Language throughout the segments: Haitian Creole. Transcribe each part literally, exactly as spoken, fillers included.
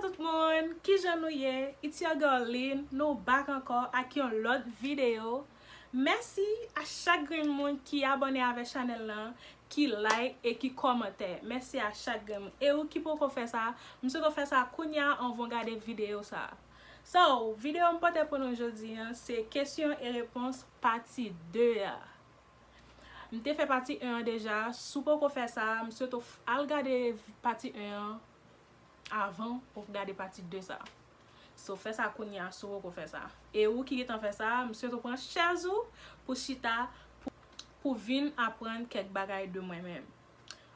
Tout moun, kijan nou ye? It's your girl Lynn, nou back ankò ak yon lòt videyo. Mèsi a chak grenn moun ki abòne avè chanèl lan, ki like e ki kòmante. Mèsi a chak grenn moun. E ou ki poko fè sa, m swete w fè sa kounya anvan w gade videyo sa. So, videyo m pote pou nou jodi an, se kesyon e repons pati de a. M te fè pati en an deja. Si w poko fè sa, m swete w f-, al gade pati en an avan pou w gade pati de sa. So, fè sa kounya si w poko fè sa. E ou ki gentan fè sa, m swete w pran chèz ou pou chita, pou, pou vin aprann kèk bagay de mwen menm.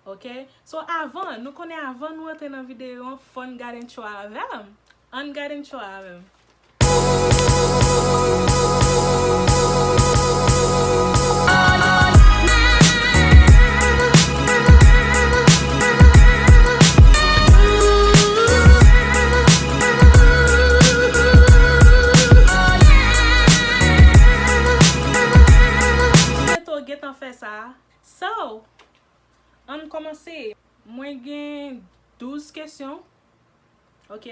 Ok? So, avan, nou konnen avan nou antre nan videyo an, fò n gade intro a avè m. Ann gade intro a avè m. Gentan fè sa. So, ann kòmanse. Mwen gen douz kesyon. Ok?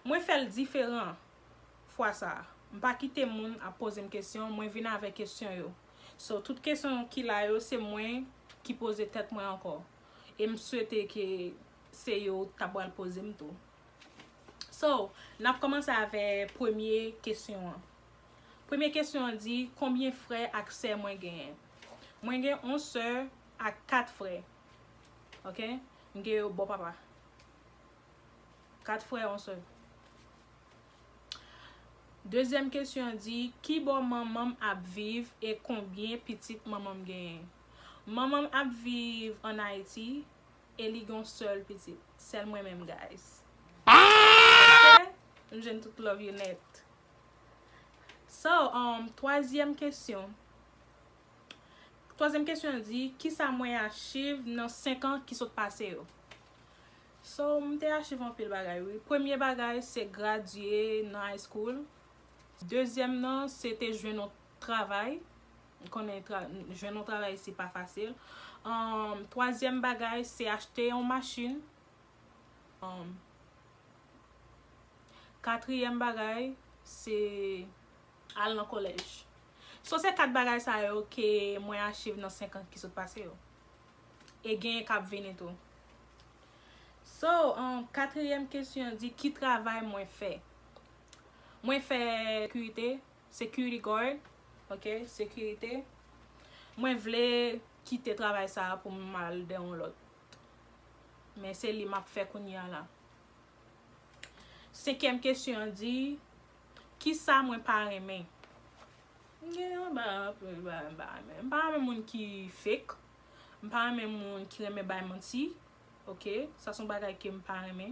Mwen fè l diferan fwa sa a. M pa kite moun ap poze m kesyon, mwen vin avèk kesyon yo. So, tout kesyon ki la yo, se mwen ki poze tèt mwen ankò. E m swete ke se yo t ap pral poze m tou. So, n ap kòmanse avè premye kesyon an. Premye kesyon an di, konbyen frè ak sè mwen genyen? Mwen gen yon sè ak kat frè. Ok? M gen yo bò papa. Kat frè, yon sè. Dezyèm kesyon an di, ki bò manman m ap viv e konbyen pitit manman m genyen? Manman m ap viv ann Ayiti e li gen yon sèl pitit. Sèl mwen menm, guys. Ok? M jwenn tout love yo nèt. So, um, twazyèm kesyon. Twazyèm kesyon an di, kisa mwen achieve nan senk an ki sot pase yo? So, m te achieve anpil bagay, wi. Premye bagay, se gradye nan high school. Dezyèm nan, se te jwenn yon travay. M konnen tra-, jwenn yon travay, se pa fasil. Um, twazyèm bagay, se achte yon machin. Um, katriyèm bagay, se al nan kolèj. So, se kat bagay sa yo ke mwen achieve nan senk an ki sot pase yo. E genyen k ap vini tou. So, um, katriyèm kesyon an di, ki travay mwen fè? Mwen fè sekirite, security guard, ok, sekirite. Mwen vle kite travay sa a pou m al de yon lòt. Men se li m ap fè kounye a la. Senkyèm kesyon an di, kisa mwen pa renmen? M gen yon ba-, ba-, ba-, m pa renmen moun ki fake. M pa renmen moun ki renmen bay manti. Ok, sa se yon bagay ke m pa renmen.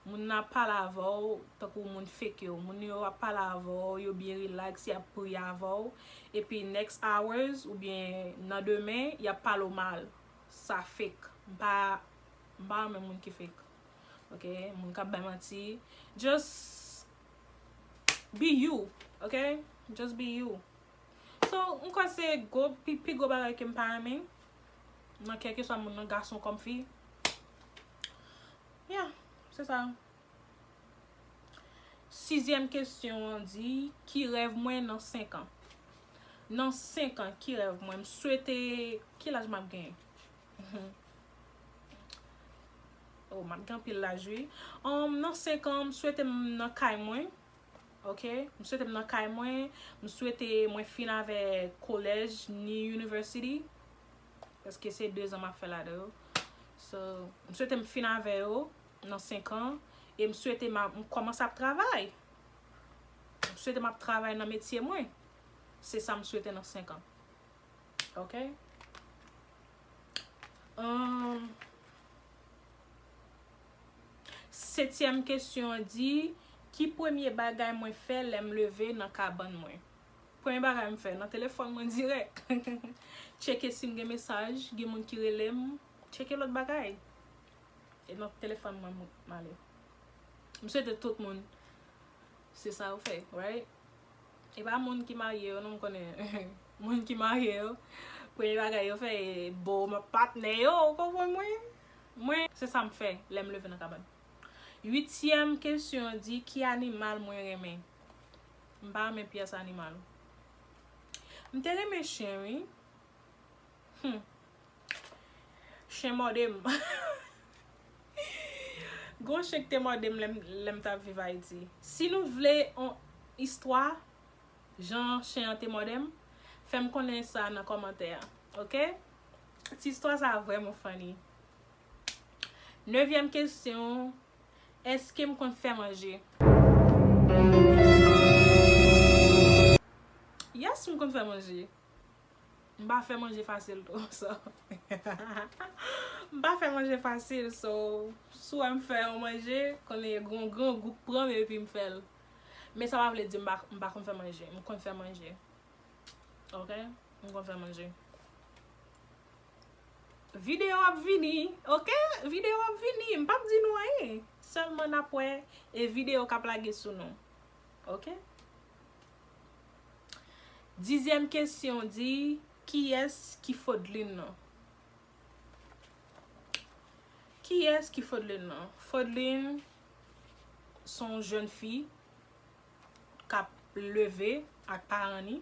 Moun nan ap pale avè w tankou moun fake yo. Moun yo ap pale avè w, yo byen relax, y ap ri avè w. Epi next hours oubyen nan demen, y ap pale w mal. Sa fake. M pa, m pa renmen moun ki fake. Ok? Moun k ap bay manti. Just be you. Ok? Just be you. So, m kwè se gwo, pi, pi gwo bagay ke m pa renmen nan kèlkeswa moun nan, gason kòm fi. Yeah, se sa. Sizyèm kesyon an di, ki rèv mwen nan senk an? Nan senk an, ki rèv mwen? M swete, ki laj m ap genyen? Oh, m ap gen anpil laj, wi. Um, nan senk an, m swete m nan kay mwen. Ok? M swete m nan kay mwen. M swete mwen fin avè kolèj ni university. Paske se de zan m ap fè ladan yo. So, m swete m fin avè yo nan senk an. E m swete m ap, m kòmanse ap travay. M swete m ap travay nan metye mwen. Se sa m swete nan senk an. Ok? Um, setyèm kesyon an di, ki premye bagay mwen fè lè m leve nan kabann mwen? Premye bagay m fè, nan telefòn mwen dirèk. Tcheke si m gen mesaj, gen moun ki rele m, tcheke lòt bagay. E nan telefòn mwen, m, m ale. M swete tout moun se sa yo fè, right? E pa moun ki marye yo, non, m konnen. Moun ki marye yo, premye bagay yo fè, e bo patnè yo, ou konprann mwen? Mwen, se sa m fè, lè m leve nan kabann. Uityèm kesyon an di, ki animal mwen renmen? M pa renmen pyès animal. M te renmen chen, wi. Hmm. Chen mòde m. Gon chen ki te mòde m lè m, lè m t ap viv Ayiti. Si nou vle yon istwa, jan chen an te mòde m, fè m konnen sa nan kòmantè a, oke? Ti istwa sa a vrèman funny. Nevyèm kesyon, èske m konn fè manje? Yes, m konn fè manje. M pa fè manje fasil tou, so. M pa fè manje fasil, so, si w wè m fè yon manje, konnen yon gran grangou k pran m epi m fè l. Men sa pa vle di m pa, m pa konn fè manje. M konn fè manje. Oke? M konn fè manje. Videyo ap vini, oke? Videyo ap vini. M p ap di nou anyen. Sèlman n ap wè e videyo k ap lage sou nou. Oke? Dizyèm kesyon di, kiyès ki Fodlin nan? Kiyès ki Fodlin nan? Fodlin se yon jèn fi k ap leve ak paran ni,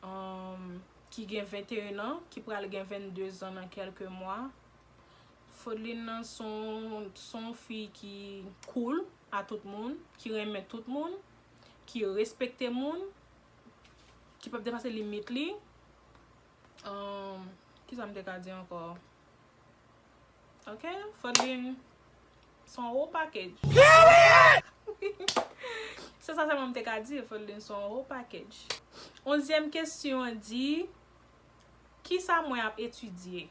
um, ki gen venteyen an, ki pral gen vennde zan nan kèlke mwa. Fodlin nan se yon, se yon fi ki cool a tout moun, ki renmen tout moun, ki respekte moun, ki p ap depase limit li. Um, kisa m te ka di ankò? Ok, Fodlin, se yon whole package. Se sa sèlman m te ka di, Fodlin se yon whole package. Onzyèm kesyon an di, kisa mwen ap etidye?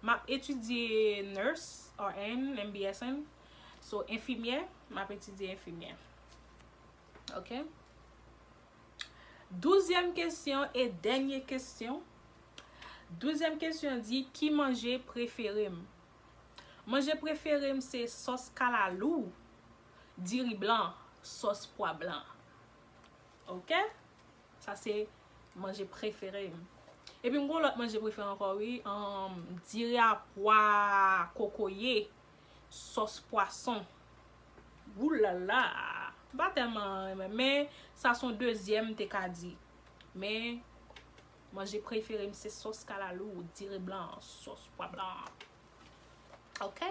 M ap etidye nurse, R N, M B S N. So, enfimyè, m ap etidye enfimyè. Ok? Douzyèm kesyon e dènye kesyon. Douzyèm kesyon di, ki manje prefere m? Manje prefere m se sòs kalalou, diri blan, sòs pwa blan. Ok? Sa se manje prefere m. Epi m gon lòt manje prefere ankò, wi. Um, diri a pwa kokoye, sòs pwason. Oulala! M pa tèlman renmen, men sa se yon dezyèm m te ka di. Men, manje prefere m se sòs kalalou, diri blan, sòs pwa blan. Ok?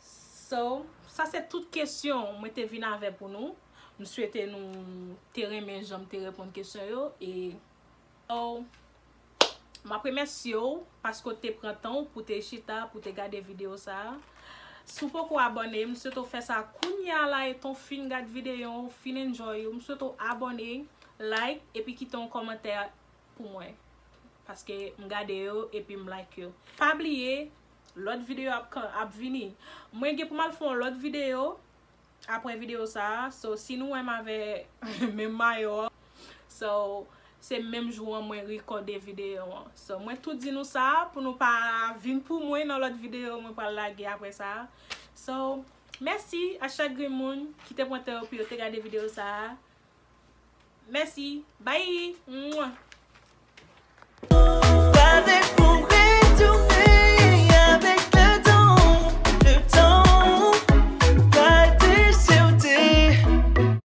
So, sa se tout kesyon mwen te vin avè pou nou. M swete nou te renmen jan m te reponn kesyon yo. E, oh, m ap remèsye w paske w te pran tan w pou te chita, pou te gade videyo sa a. Si w poko abòne, m swete w fè sa kounye a la, etan w fin gad videyo, w fin enjoy yo. M swete w abòne, like, epi kite yon kòmantè pou mwen. Paske m gade yo epi m like yo. Pa bliye, lòt videyo ap, ap vini. Mwen gen pou m al fè yon lòt videyo apre videyo sa a. So, si nou wè m avè menm mayo an, so, se menm jou an mwen rekòde videyo an. So, mwen tou di nou sa pou nou pa vin pou mwen nan lòt videyo mwen pral lage apre sa a. So, mèsi a chak grenn moun ki te pran tan yo pou yo te gade videyo sa a. Mèsi. Bye. Mwah.